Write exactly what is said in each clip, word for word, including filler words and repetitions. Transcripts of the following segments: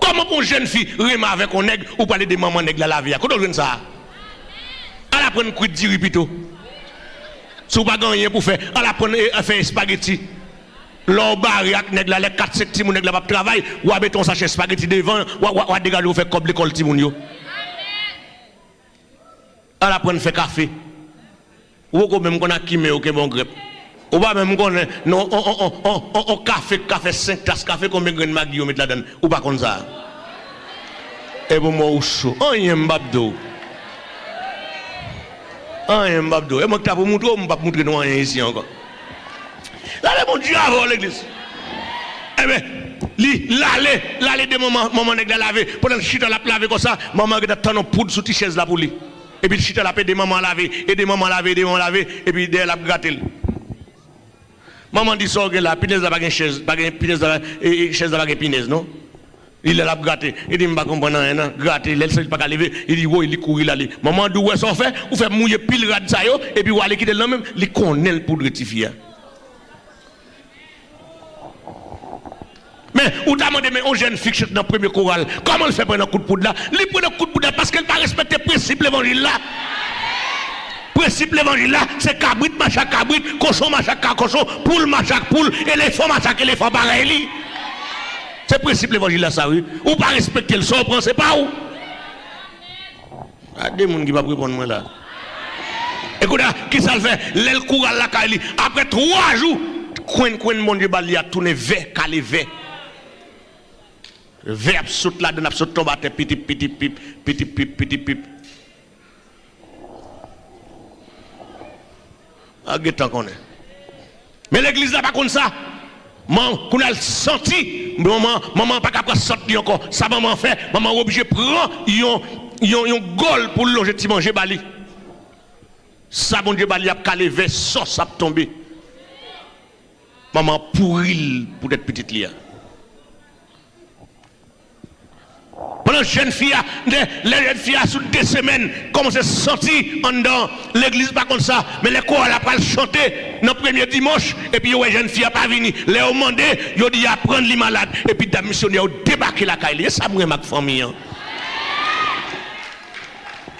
Kòman pou yon jèn fi renmen avèk yon nèg, ou pral ede manman nèg la lave a? Kote w jwenn sa a? Al aprann kwit diri pito. Si w pa gen anyen pou fè, al aprann, e, fè espageti. Lè w bare ak nèg la, lè kat senk timoun nèg la p ap travay, w a mete yon sachè espageti devan, w a, w a, w a degaje w fè kòb lekòl timoun yo. Al aprann fè kafe. Ou poko menm konn ak ki men yo kenbe yon grèp. Ou pa menm konnen, non, on, on, on, on, on, on kafe k ka fè senk tas kafe, konbyen grenn magi yo met ladann? Ou pa konn sa. E pou mwen ou cho. Anyen m p ap di w. Anyen m p ap di w. E mwen k ta pou moutre w, m p ap moutre nou anyen isi ankò. Lale Bondye avè w, legliz. Enben, li, l ale, l ale ede manman, manman nèg la lave. Pandan l chita, l ap lave konsa, manman gentan tann yon poud sou ti chèz la pou li. Epi l chita, l ap ede manman lave, ede manman lave, ede manman lave, epi dèyè l ap grate l. Manman di, "Sa w gen la, pinèz la pa gen chèz, pa gen pinèz la, e, e, chèz la pa gen pinèz, non." Li lè l ap grate, li di, "M pa konprann anyen, non." Grate, lè l santi l pa ka leve, li di, "Woy," li kouri, l ale. Manman di, "Ou wè sa w fè? Ou fè m mouye pil rad sa yo, epi w ale kite l nan men m." Li konnen l poudre tifi a. Men, ou ta mande, men yon jèn fi k chante nan premye koral, kòman l fè pran nan kout poud la? Li pran nan kout poud la paske l pa respekte prensip levanjil la. Prensip levanjil la, se kabrit mache ak kabrit, kochon mache ak ka-, kochon, poul mache ak poul, elefan mache ak elefan parèy li. Se prensip levanjil la sa, wi. Ou pa respekte l, sa w pran, se pa w. A de moun ki p ap reponn mwen la. E kounye a, kisa l fè? Lè l kouri al lakay li, apre twa jou, kwenn kwenn Bondye ba l li a tounen vè, kale vè. Vè ap sot ladann, ap sot tonbe atè, pitip, pitip, pip, pitip, pip, pitip, pip. A gentan konnen. Men legliz la pa konn sa. Man, kounye a l santi, manman, manman pa ka pran sant li ankò. Sa manman an fè, manman an oblije pran yon, yon, yon gòl pou l lonje ti manje ba li. Sa Bondye ba li ap kale vè, sòs ap tonbe. Manman an pouri l poutèt pitit li a. Pandan jèn fi a, lè, lè jèn fi a sou de semèn, kòmanse santi anndan legliz pa konn sa, men lè koral la pral chante nan premye dimanch, epi yo wè jèn fi a pa vini, lè yo mande, yo di y aprann li malad, epi dam misyonè yo debake lakay li. E sa m renmen ak fanmi an.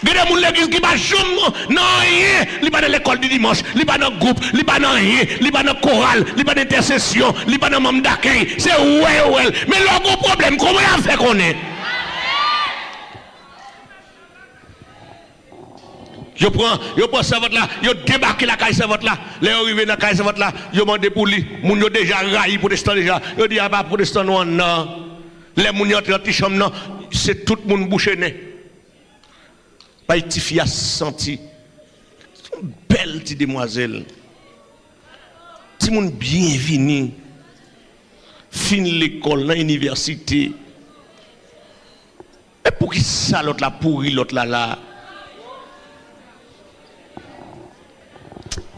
Gen de moun legliz ki pa janm nan anyen. Li pa nan lekòl di dimanch, li pa nan gwoup, li pa nan anyen, li pa nan koral, li pa nan entèsesyon, li pa nan manm dakèy. Se wè yo wè l. Men lè w gen yon pwoblèm, kòman y ap fè konnen? Yo pran, yo pran sèvant la, yo debake lakay sèvant la. Lè yo rive nan kay sèvant la, yo mande pou li. Moun yo deja rayi pwotestan deja. Yo di, "A pa pwotestan nou an nan." Lè moun yo antre nan ti chanm nan, se tout moun bouche nen. Bay tifi a santi. Se yon bèl ti demwazèl. Timoun byen vini. Fin lekòl, nan inivèsite. E poukisa lòt la pouri lòt la la?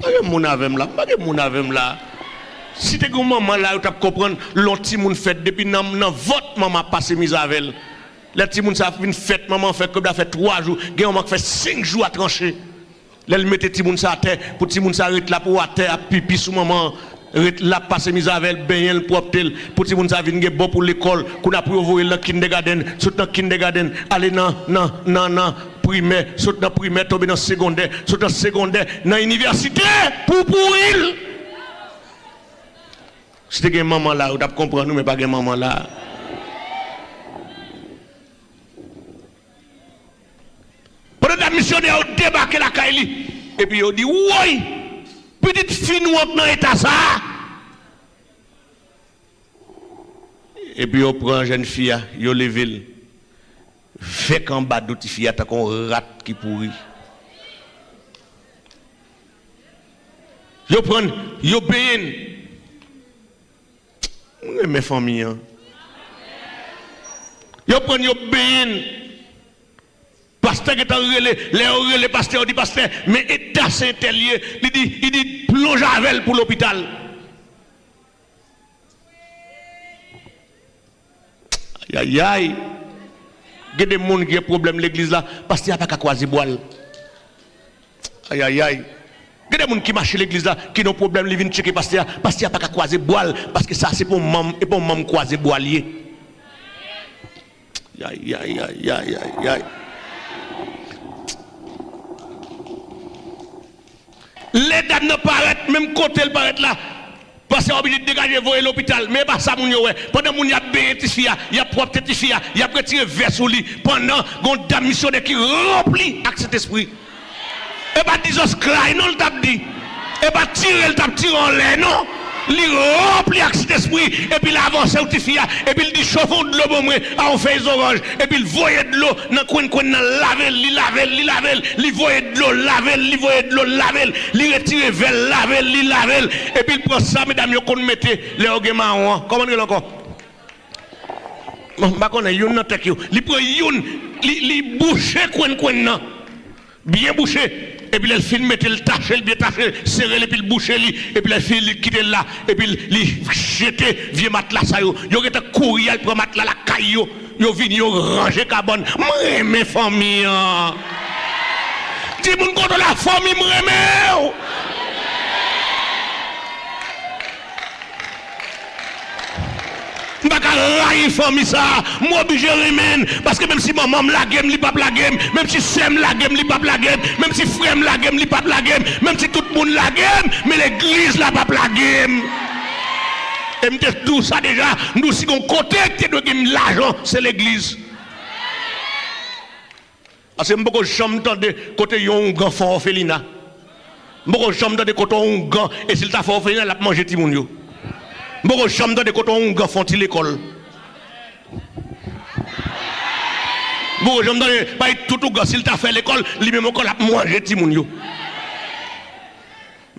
Pa gen moun avè m la, pa gen moun avè m la. Si te gen yon manman la, yo t ap konprann lè yon timoun fèt depi nan, nan vant manman ap pase mize avè l. Lè timoun sa fin fèt, manman fè kòb la fè twa jou, gen yon manman k fè senk jou a tranche. Lè l mete timoun sa atè, pou timoun sa ret la pou atè ap pipi sou manman an, ret la ap pase mize avè l, benyen l, pwòpte l, pou timoun sa vin gen bon pou lekòl, kounye a pou yo voye l nan kindergarten, sot nan kindergarten, ale nan, nan, nan, nan primè, sot nan primè, tonbe nan segondè, sot nan segondè, nan inivèsite, pou pouri l. Si te gen manman la, yo t ap konprann wi, men pa gen manman la. Pandan dam misyonè yo debake lakay li, epi yo di, "Woy! Pitit fi nou an k nan eta sa a!" Epi yo pran jèn fi a, yo leve l. Vèk anba do tifi a tankou yon rat ki pouri. Yo pran l, yo benyen l. Mwen renmen fanmi an. Yo pran l, yo benyen l. Pastè gentan rele. Lè yo rele pastè, yo di, "Pastè, men eta sentèl ye." Li di, li di, "Plonje avè l pou lopital." Ayayay. Gen de moun gen pwoblèm legliz la, pastè a pa ka kwaze bwa l. Ayayay. Gen de moun ki mache legliz la, ki gen pwoblèm, li vin tcheke pastè a, pastè a pa ka kwaze bwa l, paske sa se pou manm, e pou manm kwaze bwa l ye. Ay, ay, ay, ay, ay, ay. Lè dam nan parèt, menm kote l parèt la, pastè a oblije degaje voye lopital. Men e pa sa moun yo wè. Pandan moun y ap benyen tifi a, y ap pwòpte tifi a, y ap retire vès sou li. Pandan gon dam misyonè ki ranpli ak Sentespri. E pa Jesus Christ non l t ap di. E pa tire l t ap tire anlè non. Li ranpli ak Sentespri, epi l avanse w tifi a, epi l di, "Chofe yon dlo ban mwen, a yon fèy zoranj," epi l voye dlo nan kwennkwenn nan, lave l, li lave l, li lave l, li voye dlo, lave l, li voye dlo, lave l, li retire vè l, lave l, li lave l, epi l pran sa medam yo konn mete lè yo gen mawon an. Kòman l rele ankò? Bon, m pa konnen, youn nan tèt yo. Li pran youn, li, li bouche kwennkwenn nan. Byen bouche. Epi lè l fin mete l, tache l, byen tache l, sere l, epi l bouche li. Epi lè l fini, li kite l la. Epi l, li jete vye matla sa yo. Yo gentan kouri al pran matla lakay yo. Yo vini, yo ranje kabann. M renmen fanmi an. Di moun kote w la, fanmi, m renmen w. M pa ka rayi fanmi sa a. M oblije renmen l. Paske menm si manman m lage m, li p ap lage m. Menm si sè m lage m, li p ap lage m. Menm si frè m lage m, li p ap lage m. Menm si tout moun lage m, men legliz la p ap lage m. E m te di w sa deja, m di w si gon kote ki te dwe gen m lajan, se legliz. Paske m poko janm tande kote yon oungan fè òfelina. M poko janm tande kote yon oungan, e si l ta fè òfelina, l ap manje timoun yo. M poko janm tande kote yon oungan fè yon ti lekòl. M poko janm tande, bay tout oungan, si l ta fè lekòl, li menm ankò, l ap manje timoun yo.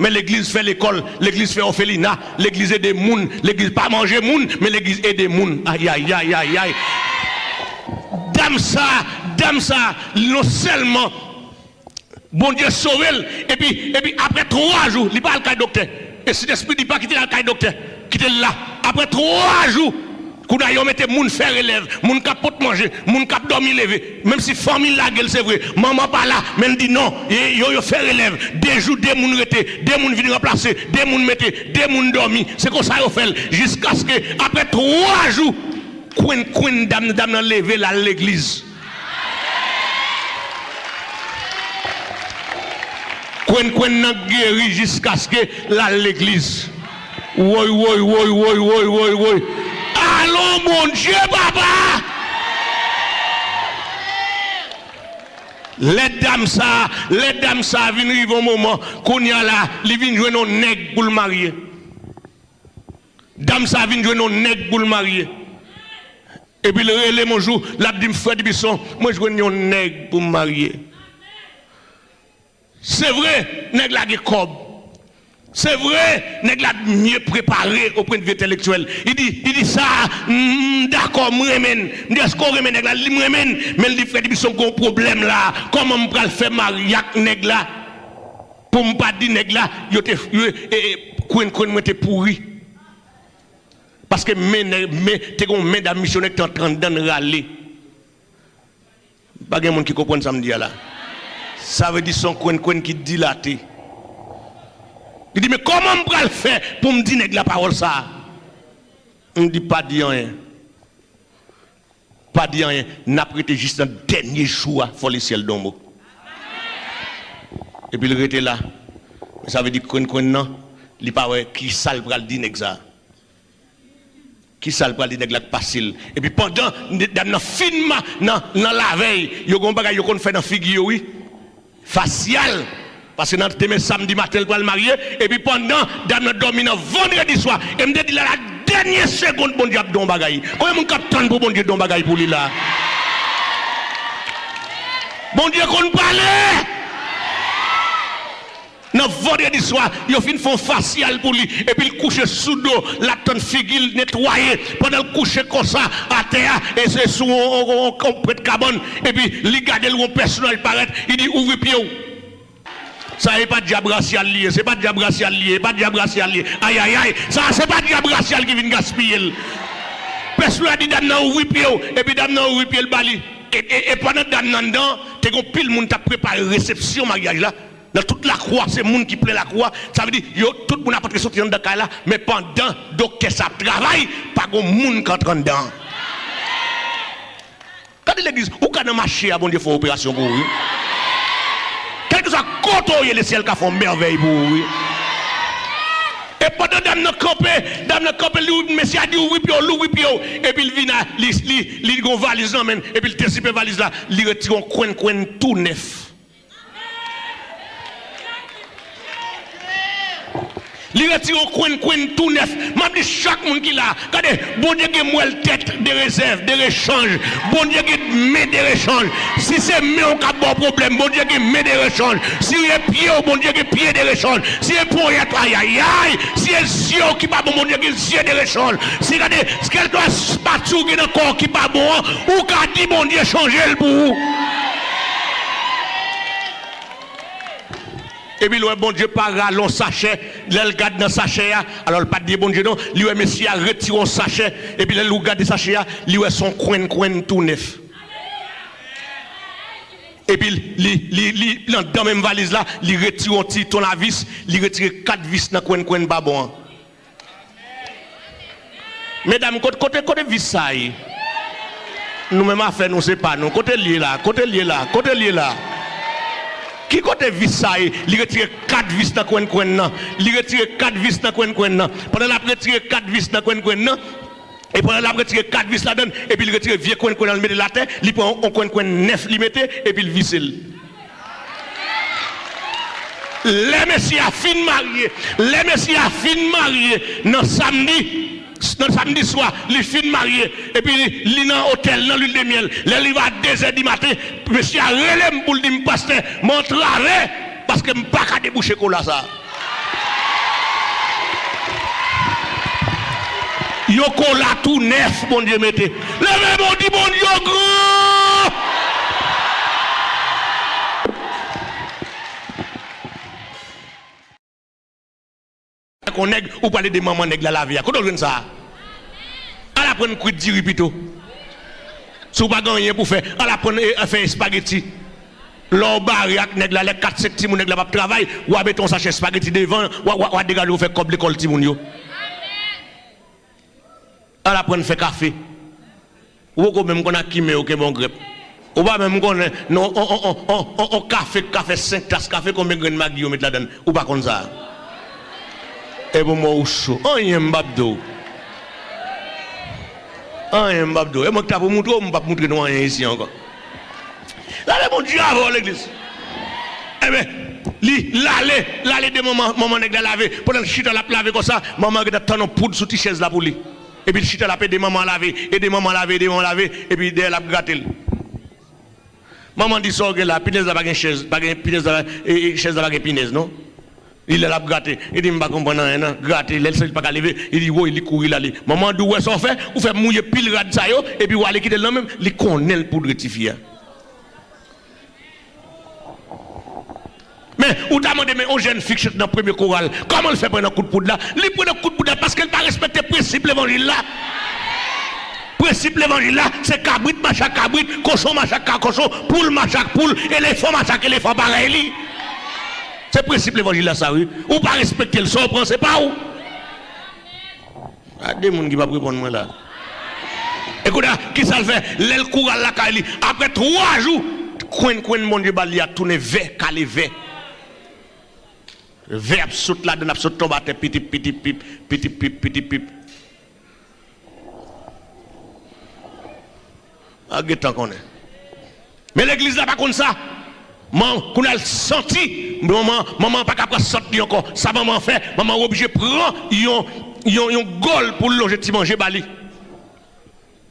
Men legliz fè lekòl, legliz fè òfelina, legliz ede moun, legliz pa manje moun, men legliz ede moun. Ay, ay, ay, ay, ay. Dam sa, dam sa, non sèlman Bondye sove l, epi, epi apre twa jou, li pa al kay doktè. E Sentespri di pa kite l al kay doktè, kite l la. Apre twa jou, Kounye a yo mete moun fè relèv, moun k ap pot manje, moun k ap dòmi leve. Menm si fanmi l lage l, se vre, manman pa la, men l di non, e yo, yo fè relèv. De jou, de moun rete, de moun vin ranplase, de moun mete, de moun dòmi. Se konsa yo fè l. Jiskaske, apre twa jou, kwennkwenn dam, dam nan leve, l al legliz. Kwennkwenn nan geri jiskaske l al legliz. Woy, woy, woy, woy, woy, woy, woy. Alon Bondye, papa! Lè dam sa, lè dam sa vin rive yon moman, kounye a la, li vin jwenn yon nèg pou l marye. Dam sa vin jwenn yon nèg pou l marye. Epi l rele m yon jou, l ap di m, "Frè Dibison, mwen jwenn yon nèg pou m marye." Se vre, nèg la gen kòb. Se vre, nèg la mye prepare o pwennvi entèlektyèl. Li di, li di sa, "M, m dakò, m renmen l." M di, "Èske w renmen nèg la?" Li di, "M renmen l." Men l di, "Frè Dibison, gen yon pwoblèm la. Kòman m pral fè marye ak nèg la pou m pa di nèg la, yo te, yo, e, e, kwenn, kwenn mwen te pouri?" Paske men, men, te gen yon men dam misyonè ki te antre anndan l rale. Pa gen moun ki konprann sa m di a la. Sa vle di se yon kwennkwenn ki dilate. Li di, "Men kòman m pral fè pou m di nèg la pawòl sa a?" M di, "Pa di anyen. Pa di anyen. N ap rete jis nan dènye jou a, fò lesyèl di yon mo." Epi l rete la. Men sa vle di kwennkwenn nan, li pa wè kisa l pral di nèg sa a. Kisa l pral di nèg la k pase l? Epi pandan dam nan fin ma-, nan, nan lavèy, yo gen yon bagay yo konn fè nan figi yo, wi. Fasyal. Paske nan demen samdi maten, l pral marye. Epi pandan dam nan dòmi nan vandredi swa, e m te di la, la dènye segonn, Bondye ap di yon bagay. Konbyen moun k ap tann pou Bondye di yon bagay pou li la? Bondye konn pale! Nan vandredi swa, yo fin fè yon fasyal pou li, epi l kouche sou do, l ap tann figi l netwaye. Pandan l kouche konsa, atè a, e se sou yon, yon, yon, yon prèt kabann, epi li gade l, yon pèsonaj parèt, li di, "Ouvri pye w." Sa e pa dyab rasyal li ye, se pa dyab rasyal li ye, e pa dyab rasyal li ye. Ayayay, sa se pa dyab rasyal ki vin gaspiye l. Pèsonaj la di dam nan, "Ouvri pye w," epi dam nan ouvri pye l ba li. E, e, e pandan dam nan anndan, te gen yon pil moun t ap prepare resepsyon maryaj la. Nan tout lakou a, se moun ki plen lakou a. Sa vle di, yo, tout moun ap antre soti anndan kay la, men pandan doktè sa ap travay, pa gen moun k antre anndan. legliz, ou ka nan mache a, Bondye fè yon operasyon pou ou, wi. Kèlkeswa kote w ye, lesyèl ka fè yon mèvèy pou ou, wi. E pandan dam nan kanpe, dam nan kanpe, li, mesye a di, "Ouvri pye w, louvri pye w." Epi l vin a, li, li, li gen yon valiz nan men l, epi l dezipe valiz la, li retire yon kwennkwenn tou nèf. Li retire yon kwennkwenn tou nèf. M ap di chak moun ki la, gade, Bondye gen mwèl tèt de rezèv, de rechanj. Bondye gen men de rechanj. Si se men w k ap ba w pwoblèm, Bondye gen men de rechanj. Si se pye w, Bondye gen pye de rechanj. Si se ponyèt, ayayay, si se zye w ki pa bon, Bondye gen zye de rechanj. Si gade, kèlkeswa pati w gen nan kò w ki pa bon an, ou ka di Bondye chanje l pou ou. Epi l wè Bondye pa rale yon sachè, lè l gad nan sachè a, alò l pa t di Bondye non, li wè mesye a retire yon sachè, epi lè l gade sachè a, li wè se yon kwennkwenn tou nèf. Epi li, li, li, li, anndan menm valiz la, li retire yon ti tonavis, li retire kat vis nan kwennkwenn pa bon an. Medam, kot-, kote, kote vis sa ye? Nou menm afè nou se pa nou. Kote l ye la? Kote l ye la? Kote l ye la? Ki kote vis sa ye? Li retire kat vis nan kwennkwenn nan. Li retire kat vis nan kwennkwenn nan. Pandan l ap retire kat vis nan kwennkwenn nan, e pandan l ap retire kat vis ladan l, epi l retire vye kwennkwenn nan, l mete l atè, li pran yon kwennkwenn nèf li mete, epi l vise l. Lè mesye a fin marye, lè mesye a fin marye nan samdi, nan samdi swa, li fin marye, epi li, li nan otèl, nan lil de myèl. Lè li va dezè di maten, mesye a rele m pou l di m, "Pastè, m antrave, paske m pa ka debouche kola sa a." Yon kola tou nèf Bondye mete. Leve men w, di, "Bondye gran!" Kon nèg, ou pral ede manman nèg la lave a. Kote w jwenn sa a? Al aprann kwit diri pito. Si w pa gen anyen pou fè, al aprann, e, fè espageti. Lè w bare ak nèg la, lè kat senk timoun nèg la p ap travay, w a mete yon sachè espageti devan, w a, w a, w a degaje w fè kòb lekòl timoun yo. Al aprann fè kafe. Ou poko menm konn ak ki men yo kenbe yon grèp. Ou pa menm konnen, non, on, on kafe k ka fè senk tas kafe, konbyen grenn magi yo met ladan l? Ou pa konn sa. E pou mwen ou cho. Anyen m p ap di w. Anyen m p ap di w. E mwen ki ta pou moutre w, m p ap moutre nou anyen isi ankò. Lale Bondye avè w, legliz. Enben, li, lale, lale de manman, manman nèg la lave. Pandan l chita, l ap lave konsa, manman gentan tann yon poud sou ti chèz la pou li. Epi l chita, l ap ede manman lave, ede manman lave, ede manman lave, epi dèyè l ap grate l. Manman di, "Sa w gen la, pinèz la pa gen chèz, pa gen pinèz la, e, e, chèz la pa gen pinèz, non." Li lè l ap grate, li di, "M pa konprann anyen, non." Grate, lè l santi l pa ka leve, li di, "Woy," li kouri l ale. Manman di, "Ou wè sa w fè? Ou fè mouye pil rad sa yo, epi w ale kite l nan men m." Li konnen l poudre tifi a. Men, ou ta mande, men yon jèn fi k chante nan premye koral, kòman l fè pran nan kout poud la? Li pran nan kout poud la paske l pa respekte prensip levanjil la. Prensip levanjil la, se kabrit mache ak kabrit, kochon mache ak ka-, kochon, poul mache ak poul, elefan mache ak elefan parèy li. Se prensip levanjil la sa, wi. Ou pa respekte l, sa w pran, se pa w. A de moun ki p ap reponn mwen la. E kounye a, kisa l fè? Lè l kouri al lakay li, apre twa jou, kwenn kwenn Bondye ba l li a tounen vè, kale vè. Vè ap sot ladan l, ap sot tonbe atè, pitip, pitip, pip, pitip, pip, pitip, pip. A gentan konnen. Men legliz la pa konn sa. Man, kounye a l santi, manman, manman pa ka pran sant li ankò. Sa manman fè, manman oblije pran yon, yon, yon gòl pou l lonje ti manje ba li.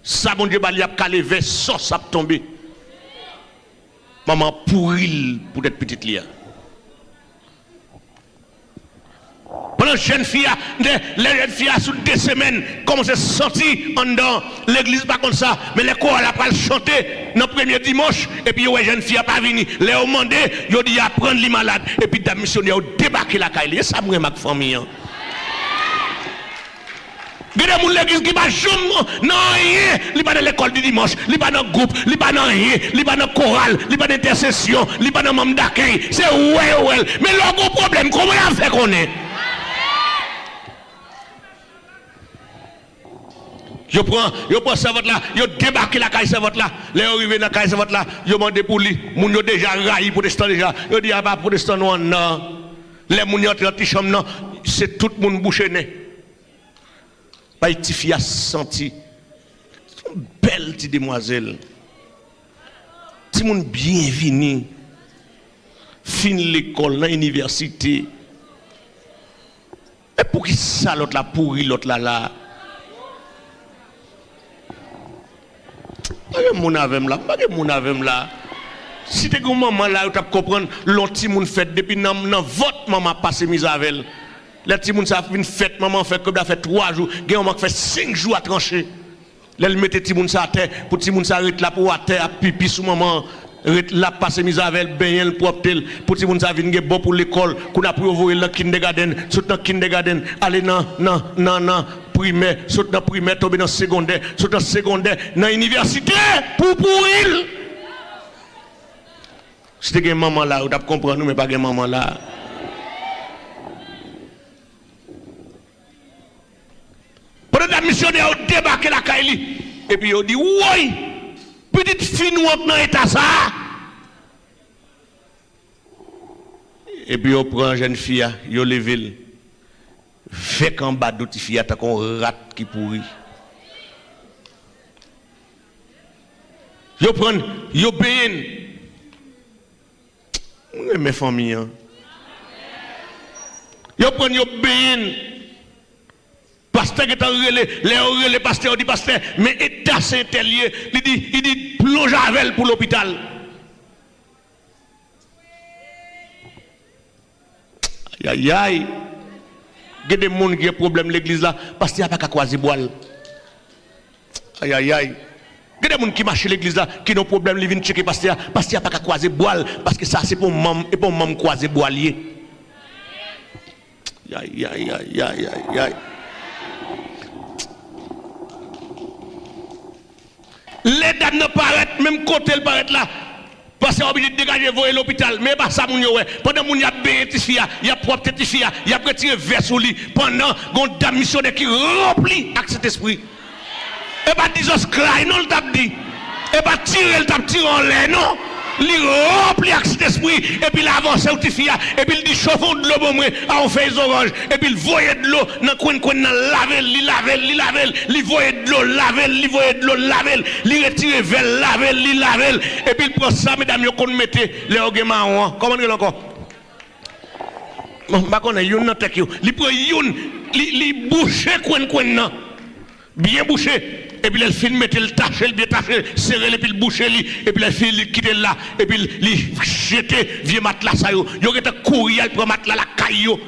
Sa Bondye ba li ap kale vè, sòs ap tonbe. Manman pouri l poutèt pitit li a. Pandan jèn fi a, lè, lè jèn fi a sou de semèn, kòmanse santi anndan, legliz pa konn sa, men lè koral la pral chante nan premye dimanch, epi yo wè jèn fi a pa vini. Lè yo mande, yo di y aprann li malad, epi dam misyonè yo debake lakay li. E sa m renmen ak fanmi an. Gen de moun legliz ki pa janm nan anyen. Li pa nan lekòl di dimanch, li pa nan gwoup, li pa nan anyen, li pa nan koral, li pa nan entèsesyon, li pa nan manm dakèy. Se wè yo wè l. Men lè w gen yon pwoblèm, kòman y ap fè konnen? Yo pran, yo pran sèvant la, yo debake lakay sèvant la. Lè yo rive nan kay sèvant la, yo mande pou li. Moun yo deja rayi pwotestan deja. Yo di, "A pa pwotestan nou an nan." Lè moun yo antre nan ti chanm nan, se tout moun bouche nen. Bay tifi a santi. Se yon bèl ti demwazèl. Timoun byen vini. Fin lekòl, nan inivèsite. E poukisa lòt la pouri lòt la la? Pa gen moun avè m la, pa gen moun avè m la. Si te gen yon manman la, yo t ap konprann lè yon timoun fèt depi nan, nan vant manman ap pase miz avè l. Lè timoun sa vin fèt, manman fè kòb la fè twa jou, gen yon manman k fè senk jou a tranche. Lè l mete timoun sa atè, pou timoun sa ret la pou atè ap pipi sou manman an, ret la ap pase miz avè l, benyen l, pwòpte l, pou timoun sa vin gen bon pou lekòl, kounye a pou yo voye l nan kindergarten, sot nan kindergarten, ale nan, nan, nan, nan primè, sot nan primè, tonbe nan segondè, sot nan segondè, nan inivèsite, pou pouri l. Si te gen manman la, yo t ap konprann ou, men pa gen manman la. Pandan dam misyonè yo debake lakay li, epi yo di, "Woy! Pitit fi nou an k nan eta sa a!" Epi yo pran jèn fi a, yo leve l, vèk anba do tifi a tankou yon rat ki pouri. Yo pran l, yo benyen l. Mwen renmen fanmi an. Yo pran l, yo benyen l. Pastè gentan rele, lè yo rele pastè, yo di, "Pastè, men eta se entèl ye." Li di, li di, "Plonje avè l pou lopital." Ayayay. Gen de moun ki gen pwoblèm legliz la, pastè a pa ka kwaze bwa l. Ayayay. Gen de moun ki mache legliz la, ki nan pwoblèm, li vin tcheke pastè a, pastè a pa ka kwaze bwa l, paske sa se pou manm, e pou manm kwaze bwa l ye. Ayayay. Lè dam nan parèt, menm kote l parèt la, pastè a oblije degaje voye lopital. Men e pa sa moun yo wè. Pandan moun y ap benyen tifi a, y ap pwòpte tifi a, y ap retire vès sou li. Pandan gon dam misyonè ki ranpli ak Sentespri. E pa Jesus Christ non l t ap di. E pa tire l t ap tire anlè non. Li ranpli ak Sentespri, epi l avanse w tifi a, epi l di, "Chofe yon dlo ban mwen, a yon fèy zoranj." Epi l voye dlo nan kwennkwenn nan, lave l, li lave l, li lave l, li voye dlo, lave l, li voye dlo, lave l, li retire vè l, lave l, li lave l. Epi l pran sa medam yo konn mete lè yo gen mawon an. Kòman l rele ankò? Bon, m pa konnen, youn nan tèk yo. Li pran youn, li, li bouche kwennkwenn nan. Byen bouche. Epi lè l fin mete l, tache l, byen tache, sere l, epi l bouche li. Epi lè l fini, li kite l la. Epi l, li jete vye matla sa yo. Yo gentan kouri al pran matla lakay yo.